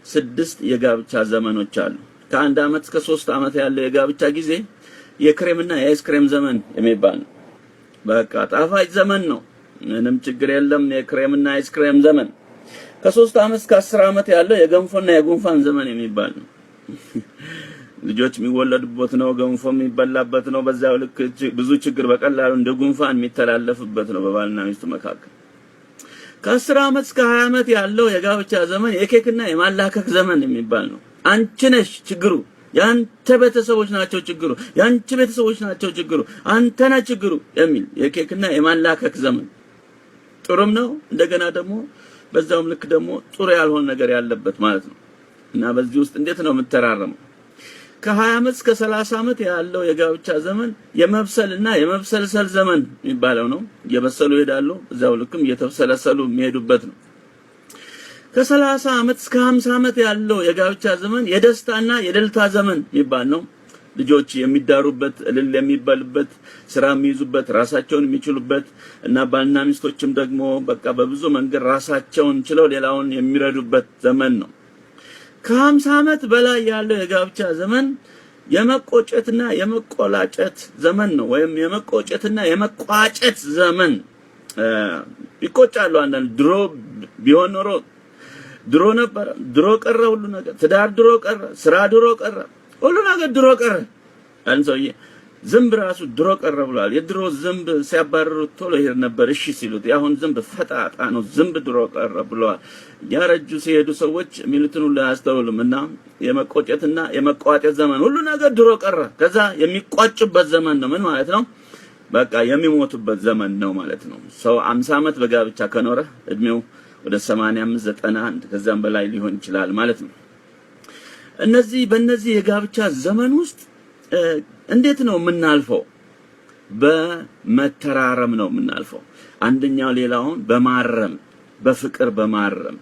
6 የጋብቻ ዘመኖች አሉ። ከ1 ዓመት እስከ 3 ዓመት ያለው የጋብቻ ጊዜ የክሬምና የአይስክሬም ዘመን የሚባል ነው። በቃ ጣፋጭ ዘመን ነው። ምንም ችግር የለም። የክሬምና አይስክሬም ዘመን። ከ3 ዓመት እስከ 10 ዓመት ያለው የገንፎና የጉንፋን ዘመን የሚባል ነው። ልጆች የሚወለዱበት ነው። ገንፎ የሚበላበት ነው። በዛው ልክ ብዙ ችግር በቀላሉ እንደ ጉንፋን የሚተላለፍበት ነው በባልና ሚስቱ መካከል። ከ10 ዓመት እስከ 20 ዓመት ያለው የጋብቻ ዘመን የኬክና የማላከክ ዘመን የሚባል ነው። አንቺ ነሽ ችግሩ፣ ያንተ ቤተሰቦች ናቸው ችግሩ፣ ያንቺ ቤተሰቦች ናቸው ችግሩ፣ አንተ ነህ ችግሩ የሚል የኬክና የማላከክ ዘመን ጥሩም ነው። እንደገና ደግሞ በዛውም ልክ ደግሞ ጥሩ ያልሆነ ነገር ያለበት ማለት ነው። እና በዚህ ውስጥ እንዴት ነው የምተራረመው? ከ20 ዓመት እስከ 30 ዓመት ያለው የጋብቻ ዘመን የመብሰልና የመብሰልሰል ዘመን የሚባለው ነው። እየበሰሉ ይሄዳሉ፣ እዛው ልክም እየተብሰለሰሉ የሚሄዱበት ነው። ከ30 ዓመት እስከ 50 ዓመት ያለው የጋብቻ ዘመን የደስታና የእልልታ ዘመን የሚባል ነው። ልጆች የሚዳሩበት፣ እልል የሚባልበት፣ ስራ የሚይዙበት፣ ራሳቸውን የሚችሉበት እና ባልና ሚስቶችም ደግሞ በቃ በብዙ መንገድ ራሳቸውን ችለው ሌላውን የሚረዱበት ዘመን ነው። ከ50 ዓመት በላይ ያለው የጋብቻ ዘመን የመቆጨትና የመቆላጨት ዘመን ነው፣ ወይም የመቆጨትና የመቋጨት ዘመን። ይቆጫሉ አንዳንድ፣ ድሮ ቢሆን ኖሮ፣ ድሮ ነበረ፣ ድሮ ቀረ፣ ሁሉ ነገር፣ ትዳር ድሮ ቀረ፣ ስራ ድሮ ቀረ፣ ሁሉ ነገር ድሮ ቀረ። አንድ ሰውዬ ዝንብ ራሱ ድሮ ቀረ ብሏል። የድሮ ዝንብ ሲያባርሩት ቶሎ ይሄድ ነበር እሺ ሲሉት፣ የአሁን ዝንብ ፈጣጣ ነው፣ ዝንብ ድሮ ቀረ ብለዋል። ያረጁ ሲሄዱ ሰዎች የሚሉትን ሁሉ አያስተውሉም። እና የመቆጨትና የመቋጨት ዘመን፣ ሁሉ ነገር ድሮ ቀረ። ከዛ የሚቋጩበት ዘመን ነው። ምን ማለት ነው? በቃ የሚሞቱበት ዘመን ነው ማለት ነው። ሰው 50 ዓመት በጋብቻ ከኖረ እድሜው ወደ 85፣ 91 ከዛም በላይ ሊሆን ይችላል ማለት ነው። በእነዚህ የጋብቻ ዘመን ውስጥ እንዴት ነው የምናልፈው? በመተራረም ነው የምናልፈው። አንደኛው ሌላውን በማረም፣ በፍቅር በማረም።